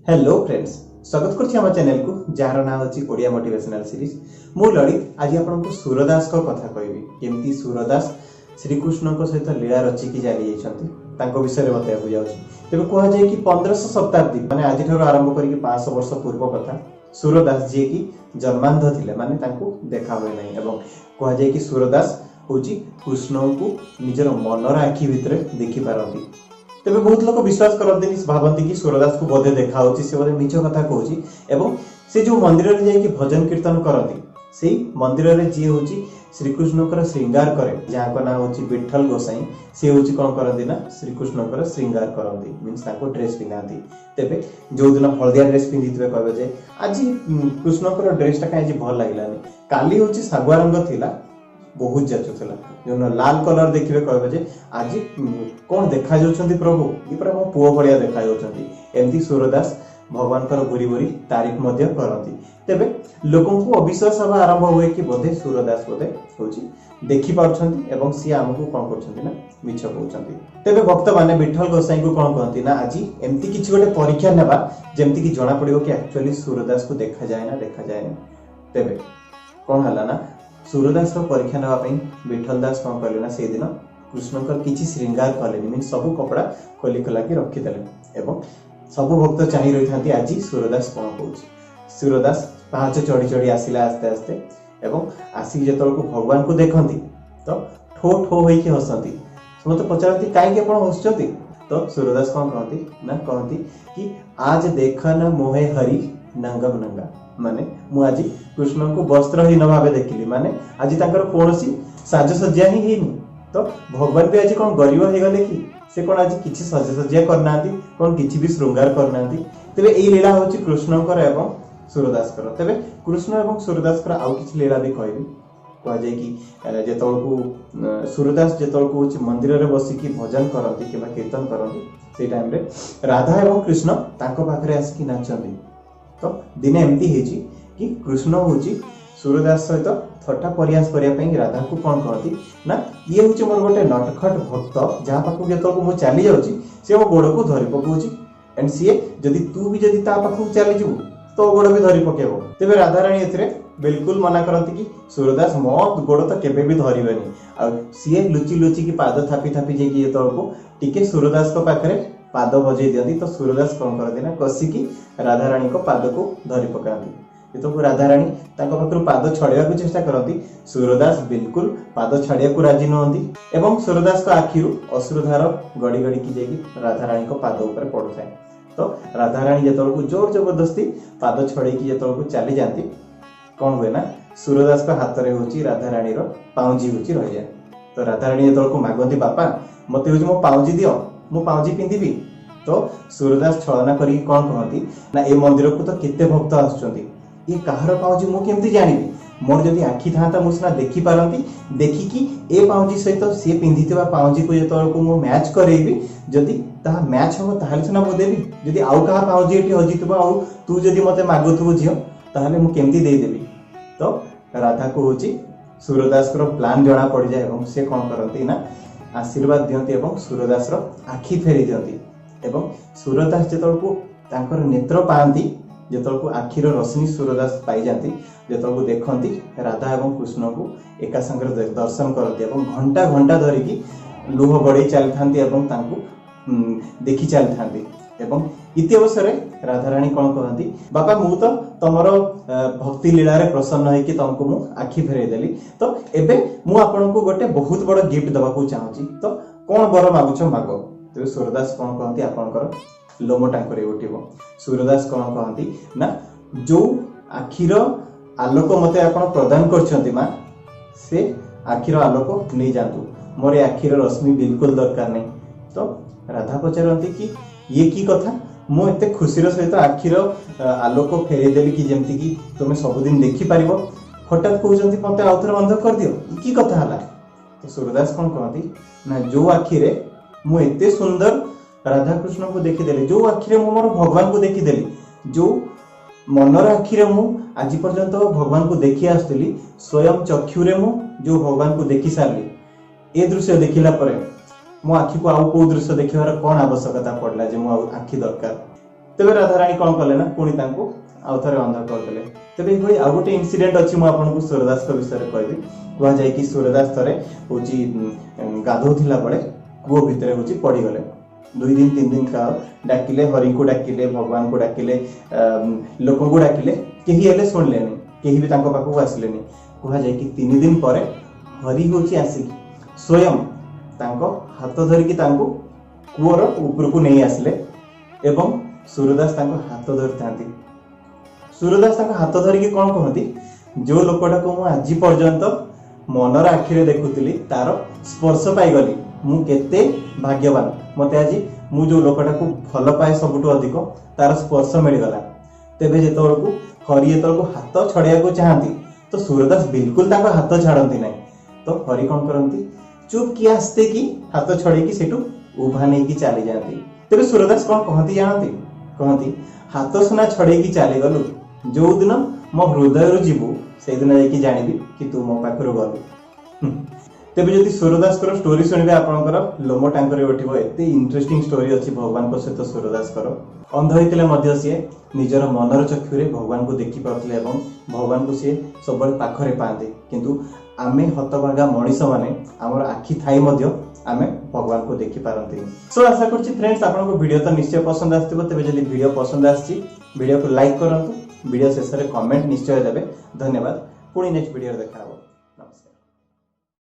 Hello friends, ସ୍ୱାଗତ କରୁଛି ଆମ ଚ୍ୟାନେଲକୁ, ଯାହାର ନାଁ ହେଉଛି ଓଡ଼ିଆ ମୋଟିଭେସନାଲ ସିରିଜ। ମୁଁ ଲଳିତ। ଆଜି ଆପଣଙ୍କୁ ସୁରଦାସଙ୍କ କଥା କହିବି, କେମିତି ସୁରଦାସ ଶ୍ରୀକୃଷ୍ଣଙ୍କ ସହିତ ଲୀଳା ରଚିକି ଚାଲି ଯାଇଛନ୍ତି, ତାଙ୍କ ବିଷୟରେ ବତାଇବାକୁ ଯାଉଛି। ତେବେ କୁହାଯାଏ କି 1500 ଶତାବ୍ଦୀ, ମାନେ ଆଜିଠାରୁ ଆରମ୍ଭ କରିକି 500 ବର୍ଷ ପୂର୍ବ କଥା, ସୁରଦାସ ଯିଏକି ଜନ୍ମାନ୍ଧ ଥିଲେ, ମାନେ ତାଙ୍କୁ ଦେଖା ହୁଏ ନାହିଁ, ଏବଂ କୁହାଯାଏ କି ସୁରଦାସ ହେଉଛି କୃଷ୍ଣଙ୍କୁ ନିଜର ମନର ଆଖି ଭିତରେ ଦେଖିପାରନ୍ତି। ତେବେ ବହୁତ ଲୋକ ବିଶ୍ୱାସ କରନ୍ତିନି, ଭାବନ୍ତି କି ସୁରଦାସକୁ ବୋଧେ ଦେଖା ହଉଛି, ସେ ବୋଧେ ମିଛ କଥା କହୁଛି। ଏବଂ ସେ ଯୋଉ ମନ୍ଦିରରେ ଯାଇକି ଭଜନ କୀର୍ତ୍ତନ କରନ୍ତି, ସେଇ ମନ୍ଦିରରେ ଯିଏ ହଉଛି ଶ୍ରୀକୃଷ୍ଣଙ୍କର ଶ୍ରୀଙ୍ଗାର କରେ, ଯାହାଙ୍କ ନାଁ ହଉଛି ବିଠଲ ଗୋସାଇଁ, ସେ ହଉଛି କଣ କରନ୍ତି ନା ଶ୍ରୀକୃଷ୍ଣଙ୍କର ଶ୍ରୀଙ୍ଗାର କରନ୍ତି, ମିନ୍ସ ତାଙ୍କୁ ଡ୍ରେସ୍ ପିନ୍ଧାନ୍ତି। ତେବେ ଯୋଉଦିନ ହଳଦିଆ ଡ୍ରେସ୍ ପିନ୍ଧିଥିବେ, କହିବେ ଯେ ଆଜି କୃଷ୍ଣଙ୍କର ଡ୍ରେସଟା କାହିଁ ଆଜି ଭଲ ଲାଗିଲାନି, କାଲି ହଉଛି ଶାଗୁଆ ରଙ୍ଗ ଥିଲା, ବହୁତ ଯାଚୁଥିଲା। ଯୋଉଦିନ ଲାଲ କଲର ଦେଖିବେ, କହିବେ ଯେ ଆଜି କଣ ଦେଖାଯାଉଛନ୍ତି ପ୍ରଭୁ, ଇଏ ପୁରା ମୋ ପୁଅ ଭଳିଆ ଦେଖାଯାଉଛନ୍ତି। ଏମିତି ସୁରଦାସ ଭଗବାନଙ୍କର ଭୁରି ଭୁରି ତାରିଫ ମଧ୍ୟ କରନ୍ତି। ତେବେ ଲୋକଙ୍କୁ ଅବିଶ୍ୱାସ ହେବା ଆରମ୍ଭ ହୁଏ କି ବୋଧେ ସୁରଦାସ ବୋଧେ ହଉଛି ଦେଖିପାରୁଛନ୍ତି ଏବଂ ସିଏ ଆମକୁ କଣ କରୁଛନ୍ତି ନା ମିଛ କହୁଛନ୍ତି। ତେବେ ଭକ୍ତମାନେ ବିଠଲ ଗୋସାଇଙ୍କୁ କଣ କହନ୍ତି ନା ଆଜି ଏମିତି କିଛି ଗୋଟେ ପରୀକ୍ଷା ନେବା, ଯେମିତିକି ଜଣା ପଡିବ କି ଆକ୍ଚୁଆଲି ସୁରଦାସକୁ ଦେଖାଯାଏ ନା ଦେଖାଯାଏନି। ତେବେ କଣ ହେଲା ନା ସୁରଦାସର ପରୀକ୍ଷା ନେବା ପାଇଁ ବିଠଲ ଦାସ କଣ କଲେ ନା ସେଇଦିନ କୃଷ୍ଣଙ୍କର କିଛି ଶ୍ରୀଙ୍ଗାର କଲେନି, ମିନ୍ସ ସବୁ କପଡ଼ା ଖୋଲି ଖୋଲାକି ରଖିଦେଲେ। ଏବଂ ସବୁ ଭକ୍ତ ଚାହିଁ ରହିଥାନ୍ତି ଆଜି ସୁରଦାସ କଣ କହୁଛି। ସୁରଦାସ ପାହାଚ ଚଢି ଚଢି ଆସିଲା ଆସ୍ତେ ଆସ୍ତେ, ଏବଂ ଆସିକି ଯେତେବେଳକୁ ଭଗବାନଙ୍କୁ ଦେଖନ୍ତି ତ ଠୋ ଠୋ ହେଇକି ହସନ୍ତି। ସମସ୍ତେ ପଚାରନ୍ତି କାହିଁକି ଆପଣ ହସୁଛନ୍ତି? ତ ସୁରଦାସ କଣ କହନ୍ତି ନା କହନ୍ତି କି ଆଜ ଦେଖ ନ ମୋହେ ହରି ନଙ୍ଗମ ନଙ୍ଗା, ମାନେ ମୁଁ ଆଜି କୃଷ୍ଣଙ୍କୁ ବସ୍ତ୍ରହୀନ ଭାବେ ଦେଖିଲି, ମାନେ ଆଜି ତାଙ୍କର କୌଣସି ସାଜସଜ୍ଜା ହିଁ ହେଇନି। ତ ଭଗବାନ ବି ଆଜି କଣ ଗରିବ ହେଇଗଲେ କି? ସେ କଣ ଆଜି କିଛି ସାଜସଜ୍ଜା କରିନାହାନ୍ତି? କଣ କିଛି ବି ଶୃଙ୍ଗାର କରିନାହାନ୍ତି? ତେବେ ଏଇ ଲୀଳା ହଉଛି କୃଷ୍ଣଙ୍କର ଏବଂ ସୁରଦାସଙ୍କର। ତେବେ କୃଷ୍ଣ ଏବଂ ସୁରଦାସଙ୍କର ଆଉ କିଛି ଲୀଳା ବି କହିବି। କୁହାଯାଏ କି ଯେତେବେଳକୁ ସୁରଦାସ ଯେତେବେଳକୁ ହଉଛି ମନ୍ଦିରରେ ବସିକି ଭଜନ କରନ୍ତି କିମ୍ବା କୀର୍ତ୍ତନ କରନ୍ତି, ସେଇ ଟାଇମରେ ରାଧା ଏବଂ କୃଷ୍ଣ ତାଙ୍କ ପାଖରେ ଆସିକି ନାଚନ୍ତି। ତ ଦିନେ ଏମିତି ହେଇଛି କି କୃଷ୍ଣ ହଉଛି ସୁରଦାସ ସହିତ ଥଟ୍ଟା ପରିହାସ କରିବା ପାଇଁ ରାଧାଙ୍କୁ କଣ କହନ୍ତି ନା ଇଏ ହଉଛି ମୋର ଗୋଟେ ନଟଖଟ ଭକ୍ତ, ଯାହା ପାଖକୁ ଯେତେବେଳକୁ ମୁଁ ଚାଲି ଯାଉଛି ସେ ମୋ ଗୋଡକୁ ଧରି ପକଉଛି, ଆଣ୍ଡ ସିଏ ଯଦି ତୁ ବି ଯଦି ତା ପାଖକୁ ଚାଲିଯିବୁ ତୋ ଗୋଡ ବି ଧରି ପକେଇବ। ତେବେ ରାଧାରାଣୀ ଏଥିରେ ବିଲକୁଲ ମନା କରନ୍ତି କି ସୁରଦାସ ମୋ ଗୋଡ ତ କେବେ ବି ଧରିବେନି। ଆଉ ସିଏ ଲୁଚି ଲୁଚିକି ପାଦ ଥାପି ଥାପି ଯାଇକି ଯେତେବେଳକୁ ଟିକେ ସୁରଦାସଙ୍କ ପାଖରେ ପାଦ ବଜେଇ ଦିଅନ୍ତି, ତ ସୁରଦାସ କଣ କରନ୍ତି ନା କଷିକି ରାଧାରାଣୀଙ୍କ ପାଦକୁ ଧରି ପକାନ୍ତି। ଯେତେବେଳକୁ ରାଧାରାଣୀ ତାଙ୍କ ପାଖରୁ ପାଦ ଛଡେଇବାକୁ ଚେଷ୍ଟା କରନ୍ତି, ସୁରଦାସ ବିଲକୁଲ ପାଦ ଛାଡିବାକୁ ରାଜି ନୁହନ୍ତି, ଏବଂ ସୁରଦାସଙ୍କ ଆଖିରୁ ଅଶ୍ରୁଧାର ଗଡି ଗଡିକି ଯାଇକି ରାଧାରାଣୀଙ୍କ ପାଦ ଉପରେ ପଡୁଥାଏ। ତ ରାଧାରାଣୀ ଯେତେବେଳକୁ ଜୋର ଜବରଦସ୍ତି ପାଦ ଛଡେଇକି ଯେତେବେଳକୁ ଚାଲି ଯାଆନ୍ତି, କଣ ହୁଏ ନା ସୁରଦାସଙ୍କ ହାତରେ ହଉଛି ରାଧାରାଣୀର ପାଉଁଜି ହଉଛି ରହିଯାଏ। ତ ରାଧାରାଣୀ ଯେତେବେଳକୁ ମାଗନ୍ତି, ବାପା ମତେ ହଉଛି ମୋ ପାଉଁଜି ଦିଅ, ମୁଁ ପାଉଁଜି ପିନ୍ଧିବି, ତ ସୁରଦାସ ଛଳନା କରିକି କଣ କହନ୍ତି ନା ଏ ମନ୍ଦିରକୁ ତ କେତେ ଭକ୍ତ ଆସୁଛନ୍ତି, ଇଏ କାହାର ପାଉଁଜି ମୁଁ କେମିତି ଜାଣିବି? ମୋର ଯଦି ଆଖି ଥାନ୍ତା ମୁଁ ସିନା ଦେଖିପାରନ୍ତି, ଦେଖିକି ଏ ପାଉଁଜି ସହିତ ସିଏ ପିନ୍ଧିଥିବା ପାଉଁଜିକୁ ଯେତେବେଳକୁ ମୁଁ ମ୍ୟାଚ୍ କରେଇବି, ଯଦି ତାହା ମ୍ୟାଚ୍ ହବ ତାହେଲେ ସିନା ମୁଁ ଦେବି। ଯଦି ଆଉ କାହା ପାଉଁଜି ଏଠି ହଜିଥିବ ଆଉ ତୁ ଯଦି ମତେ ମାଗୁଥିବୁ ଝିଅ, ତାହେଲେ ମୁଁ କେମିତି ଦେଇଦେବି? ତ ରାଧାକୁ ହଉଛି ସୁରଦାସଙ୍କର ପ୍ଲାନ୍ ଜଣା ପଡିଯାଏ, ଏବଂ ସେ କଣ କରନ୍ତି ନା ଆଶୀର୍ବାଦ ଦିଅନ୍ତି ଏବଂ ସୁରଦାସର ଆଖି ଫେରି ଦିଅନ୍ତି। ଏବଂ ସୁରଦାସ ଯେତେବେଳକୁ ତାଙ୍କର ନେତ୍ର ପାଆନ୍ତି, ଯେତେବେଳକୁ ଆଖିର ରୋଶନୀ ସୁରଦାସ ପାଇଯାଆନ୍ତି, ଯେତେବେଳକୁ ଦେଖନ୍ତି ରାଧା ଏବଂ କୃଷ୍ଣଙ୍କୁ ଏକା ସାଙ୍ଗରେ ଦର୍ଶନ କରନ୍ତି ଏବଂ ଘଣ୍ଟା ଘଣ୍ଟା ଧରିକି ଲୁହ ଗଡେଇ ଚାଲିଥାନ୍ତି ଏବଂ ତାଙ୍କୁ ଦେଖି ଚାଲିଥାନ୍ତି। ଏବଂ ଇତି ଅବସରରେ ରାଧାରାଣୀ କଣ କହନ୍ତି, ବାପା ମୁଁ ତ ତମର ଭକ୍ତି ଲୀଳାରେ ପ୍ରସନ୍ନ ହେଇକି ତମକୁ ମୁଁ ଆଖି ଫେରେଇ ଦେଲି, ତ ଏବେ ମୁଁ ଆପଣଙ୍କୁ ଗୋଟେ ବହୁତ ବଡ ଗିଫ୍ଟ ଦବାକୁ ଚାହୁଁଛି, ତ କଣ ବର ମାଗୁଛ ମାଗ। ତେବେ ସୁରଦାସ କଣ କହନ୍ତି, ଆପଣଙ୍କର ଲୋମ ଟାଙ୍କରି ଉଠିବ। ସୁରଦାସ କଣ କହନ୍ତି ନା ଯୋଉ ଆଖିର ଆଲୋକ ମତେ ଆପଣ ପ୍ରଦାନ କରିଛନ୍ତି ମା, ସେ ଆଖିର ଆଲୋକ ନେଇଯାଆନ୍ତୁ, ମୋର ଏ ଆଖିର ରଶ୍ମି ବିଲକୁଲ ଦରକାର ନାହିଁ। ତ ରାଧା ପଚାରନ୍ତି କି ଇଏ କି କଥା, ମୁଁ ଏତେ ଖୁସିର ସହିତ ଆଖିର ଆଲୋକ ଫେରେଇଦେଲି କି ଯେମିତିକି ତୁମେ ସବୁଦିନ ଦେଖିପାରିବ, ହଠାତ୍ କହୁଛନ୍ତି ମତେ ଆଉଥରେ ଅନ୍ଧ କରିଦିଅ, ଇଏ କି କଥା ହେଲା? ତ ସୁରଦାସ କଣ କହନ୍ତି ନା ଯୋଉ ଆଖିରେ ମୁଁ ଏତେ ସୁନ୍ଦର ରାଧାକୃଷ୍ଣଙ୍କୁ ଦେଖିଦେଲି, ଯୋଉ ଆଖିରେ ମୁଁ ମୋର ଭଗବାନଙ୍କୁ ଦେଖିଦେଲି, ଯୋଉ ମନର ଆଖିରେ ମୁଁ ଆଜି ପର୍ଯ୍ୟନ୍ତ ଭଗବାନଙ୍କୁ ଦେଖି ଆସୁଥିଲି, ସ୍ୱୟଂ ଚକ୍ଷୁରେ ମୁଁ ଯୋଉ ଭଗବାନଙ୍କୁ ଦେଖି ସାରିଲି, ଏ ଦୃଶ୍ୟ ଦେଖିଲା ପରେ ମୋ ଆଖିକୁ ଆଉ କୋଉ ଦୃଶ୍ୟ ଦେଖିବାର କଣ ଆବଶ୍ୟକତା ପଡିଲା ଯେ ମୁଁ ଆଉ ଆଖି ଦରକାର। ତେବେ ରାଧାରାଣୀ କ'ଣ କଲେ ନା ପୁଣି ତାଙ୍କୁ ଆଉ ଥରେ ଅନ୍ଧ କରିଦେଲେ। ତେବେ ଏଇଭଳି ଆଉ ଗୋଟେ ଇନସିଡେଣ୍ଟ ଅଛି, ମୁଁ ଆପଣଙ୍କୁ ସୁରଦାସଙ୍କ ବିଷୟରେ କହିବି। କୁହାଯାଏ କି ସୁରଦାସ ଥରେ ହଉଛି ଗାଧଉଥିଲା ବେଳେ କୂଅ ଭିତରେ ହଉଛି ପଡ଼ିଗଲେ। 2 ଦିନ 3 ଦିନ କାଳ ଡାକିଲେ, ହରିଙ୍କୁ ଡାକିଲେ, ଭଗବାନଙ୍କୁ ଡାକିଲେ, ଲୋକଙ୍କୁ ଡାକିଲେ, କେହି ହେଲେ ଶୁଣିଲେନି, କେହି ବି ତାଙ୍କ ପାଖକୁ ଆସିଲେନି। କୁହାଯାଏ କି 3 ଦିନ ପରେ ହରି ହଉଛି ଆସିକି ସ୍ୱୟଂ ତାଙ୍କ ହାତ ଧରିକି ତାଙ୍କୁ କୂଅର ଉପରକୁ ନେଇ ଆସିଲେ ଏବଂ ସୁରଦାସ ତାଙ୍କ ହାତ ଧରିଥାନ୍ତି। ସୁରଦାସ ତାଙ୍କ ହାତ ଧରିକି କ'ଣ କହନ୍ତି? ଯୋଉ ଲୋକଟାକୁ ମୁଁ ଆଜି ପର୍ଯ୍ୟନ୍ତ ମନର ଆଖିରେ ଦେଖୁଥିଲି, ତାର ସ୍ପର୍ଶ ପାଇଗଲି, ମୁଁ କେତେ ଭାଗ୍ୟବାନ। ମତେ ଆଜି ମୁଁ ଯୋଉ ଲୋକଟାକୁ ଭଲ ପାଏ ସବୁଠୁ ଅଧିକ, ତାର ସ୍ପର୍ଶ ମିଳିଗଲା। ତେବେ ଯେତେବେଳକୁ ହରି ଯେତେବେଳକୁ ହାତ ଛଡେଇବାକୁ ଚାହାନ୍ତି, ତ ସୁରଦାସ ବିଲକୁଲ ତାଙ୍କ ହାତ ଛାଡନ୍ତି ନାହିଁ। ତ ହରି କ'ଣ କରନ୍ତି? ଚୁପ୍ କି ଆସ୍ତେ କି ହାତ ଛଡେଇକି ସେଠୁ ଉଭା ନେଇକି ଚାଲିଯାଆନ୍ତି। ତେବେ ସୁରଦାସ କ'ଣ କହନ୍ତି ଜାଣନ୍ତି? କହନ୍ତି, ହାତ ସୁନା ଛଡେଇକି ଚାଲିଗଲୁ, ଯୋଉଦିନ ମୋ ହୃଦୟରୁ ଯିବୁ ସେଇଦିନ ଯାଇକି ଜାଣିବି କି ତୁ ମୋ ପାଖରୁ ଗଲୁ। ତେବେ ଯଦି ସୁରଦାସଙ୍କର ଷ୍ଟୋରି ଶୁଣିବେ, ଆପଣଙ୍କର ଲୋମ ଟାଙ୍କରେ ଉଠିବ। ଏତେ ଇଣ୍ଟରେଷ୍ଟିଂ ଷ୍ଟୋରି ଅଛି ଭଗବାନଙ୍କ ସହିତ ସୁରଦାସଙ୍କର। ଅନ୍ଧ ହେଇଥିଲେ ମଧ୍ୟ ସିଏ ନିଜର ମନର ଚକ୍ଷୁରେ ଭଗବାନଙ୍କୁ ଦେଖିପାରୁଥିଲେ ଏବଂ ଭଗବାନଙ୍କୁ ସିଏ ସବୁବେଳେ ପାଖରେ ପାଆନ୍ତି। କିନ୍ତୁ ଆମେ ହତଭାଗା ମଣିଷମାନେ ଆମର ଆଖି ଥାଇ ମଧ୍ୟ ଆମେ ଭଗବାନଙ୍କୁ ଦେଖିପାରନ୍ତିନି। ସୋ ଆଶା କରୁଛି ଫ୍ରେଣ୍ଡସ୍, ଆପଣଙ୍କୁ ଭିଡ଼ିଓ ତ ନିଶ୍ଚୟ ପସନ୍ଦ ଆସିଥିବ। ତେବେ ଯଦି ଭିଡ଼ିଓ ପସନ୍ଦ ଆସିଛି, ଭିଡ଼ିଓକୁ ଲାଇକ୍ କରନ୍ତୁ, ଭିଡ଼ିଓ ଶେଷରେ କମେଣ୍ଟ ନିଶ୍ଚୟ ଦେବେ। ଧନ୍ୟବାଦ, ପୁଣି ନେକ୍ସଟ ଭିଡ଼ିଓରେ ଦେଖା ହେବ।